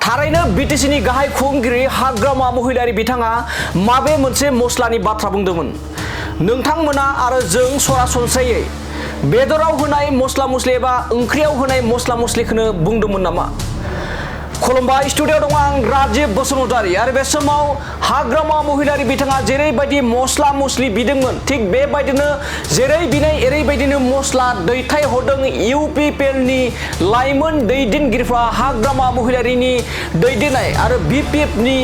थारैनो बिटिसिनि गाहाय खुंगिरि हाग्रामा महिलारि बिथाङा माबे मोनसे मस्लानि बाथ्रा बुंदोंमोन नोंथांमोना आरो जों सरासनस्रायै बेदराव होनाय मस्ला मस्लि एबा ओंख्रियाव होनाय मस्ला मस्लिखौनो बुंदोंमोन नामा कलम्बा स्टुडियो दं आं राजीब बसुमतारी आरो बे समाव हाग्रामा महिलारि बिथाङा जेरैबायदि मस्ला मस्लि बिदोंमोन थिग बेबायदिनो जेरै बिनाय एरैबायदिनो मस्ला दैथाय हरदों UPPLनि लाइमोन दैदेनगिरिफ्रा हाग्रामा महिलारिनि दैदेननाय आरो BPFनि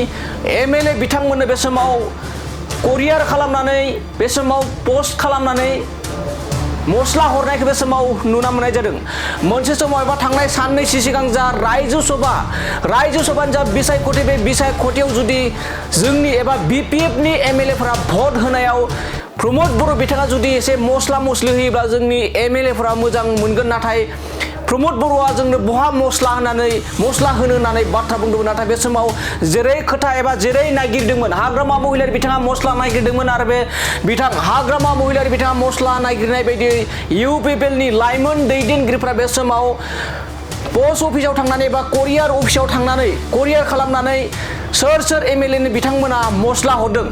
MLA बिथांमोननो बे समाव कुरियार खालामनानै बे समाव पोस्ट खालामनानै मस्ला हरनायखौ बे समाव नुना मोननाय जादों मोनसे समाव एबा थांनाय साननैसो सिगां जा रायजो सभानि जा बिसायख'थि बे बिसायख'थियाव जुदि जोंनि एबा BPFनि MLAफोरा भट होनायाव प्रमोद बर' बिथाङा जुदि एसे मस्ला मस्लि होयोब्ला जोंनि MLAफोरा मोजां मोनगोन नाथाय प्रमोद बर'आ जोंनो बहा मस्ला होनो होननानै बाथ्रा बुंदोंमोन नाथाय बे समाव जेरै खोथा एबा जेरै नागिरदोंमोन हाग्रामा महिलारि बिथाङा मस्ला नागिरदोंमन आरो बे हाग्रामा महिलारि बिथाङा मस्ला नागिरनाय बायदि UPPLनि लाइमोन दैदेनगिरिफ्रा बे समाव पोस्ट अफिसाव थांनानै एबा कुरियार अफिसाव थांनानै कुरियार खालामनानै सोर MLAनो बिथांमोना मस्ला हरदों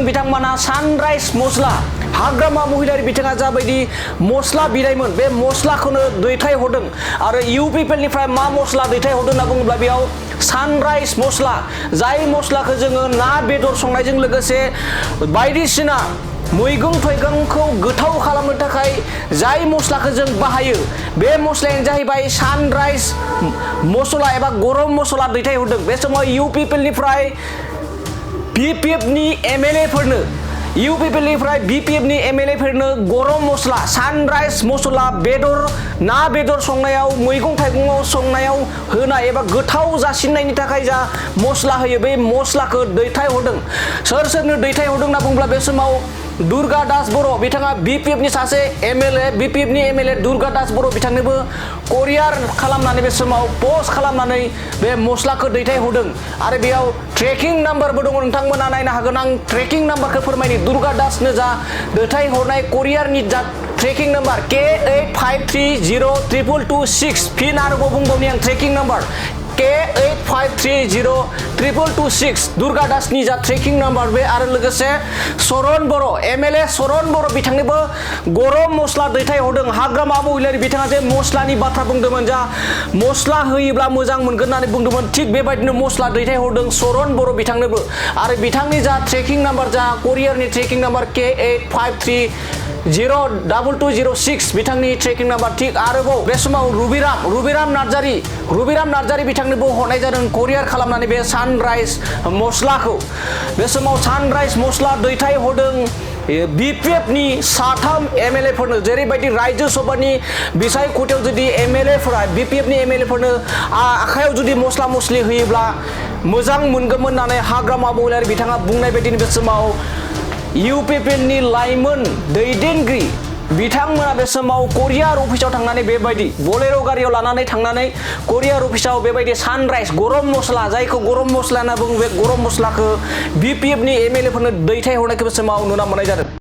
बिथांमोना सानराइज मस्ला हाग्रामा महिलारि बिथाङा जाबायदि मस्ला बिनायमोन बे मस्लाखौनो दैथाय हरदों आरो UPPLनिफ्राय मा मस्ला दैथाय हरदों होनना बुङोब्ला बेयाव सानराइज मस्ला जाय मस्लाखौ जोङो ना बेदर संनायजों लोगोसे बायदिसिना मैगं थाइगंखौ गोथाव खालामनो थाखाय जाय मस्लाखौ जों बाहायो बे मस्लायानो जाहैबाय सानराइज मस्ला एबा गरम मस्ला दैथाय हरदों बे समाव UPPLनिफ्राय BPFनि MLAफोरनो गरम मस्ला सानराइज मस्ला ना बेदर संनायाव मैगं थाइगंआव संनायाव होनाय एबा गोथाव जासिननायनि थाखाय जा मस्ला होयो बे मस्लाखौ दैथाय हरदों सोरनो दैथाय हरदों होनना बुङोब्ला बे समाव दुर्गा दास बर' बिथाङा BPFनि सासे BPFनि MLA दुर्गा दास बर' बिथांनोबो कुरियार खालामनानै बे समाव पोस्ट खालामनानै बे मस्लाखौ दैथाय हरदों आरो बेयाव ट्रेकिं नाम्बारबो दङ नोंथांमोना नायनो हागोन आं ट्रेकिं नाम्बारखौ फोरमायनि दुर्गा दासनो जा दैथाय हरनाय कुरियारनि जा ट्रेकिं नाम्बार K85302226 फिन आरोबाव बुंबावनि आं ट्रेकिं नाम्बार K85302226 दुर्गा दासनि जा ट्रेकिं नाम्बार बे आरो लोगोसे सरन बर' MLA सरन बर' बिथांनोबो गरम मस्ला दैथाय हरदों हाग्रामा महिलारि बिथाङा जे मस्लानि बाथ्रा बुंदोंमोन जा मस्ला होयोब्ला मोजां मोनगोन होननानै बुंदोंमोन थिग बेबायदिनो मस्ला दैथाय हरदों सरन बर' बिथांनोबो आरो बिथांनि जा ट्रेकिं नाम्बार जा कुरियारनि ट्रेकिं नाम्बार K85302206 बिथांनि ट्रेकिं नाम्बार थिग आरोबाव बे समाव रुबिराम नार्जारि बिथांनोबो हरनाय जादों कुरियार खालामनानै बे सानराइज मस्लाखौ बे समाव सानराइज मस्ला दैथाय हरदों BPFनि साथाम MLAफोरनो जेरैबायदि रायजो सभानि बिसायख'थियाव जुदि MLAफोरा BPFनि MLAफोरनो आखायाव जुदि मस्ला मस्लि होयोब्ला मोजां मोनगौमोन होननानै हाग्रामा महिलारि बिथाङा बुंनाय बायदिनो बे समाव UPPLनि लाइमोन दैदेनगिरि बिथांमोना बे समाव कुरियार अफिसाव थांनानै बेबायदि बोलेरो गारियाव लानानै थांनानै कुरियार अफिसाव बेबायदि सानराइज गरम मस्ला जायखौ गरम मस्ला होनना बुङो बे गरम मस्लाखौ BPFनि MLAफोरनो दैथाय हरनायखौ बे समाव नुना मोननाय जादों।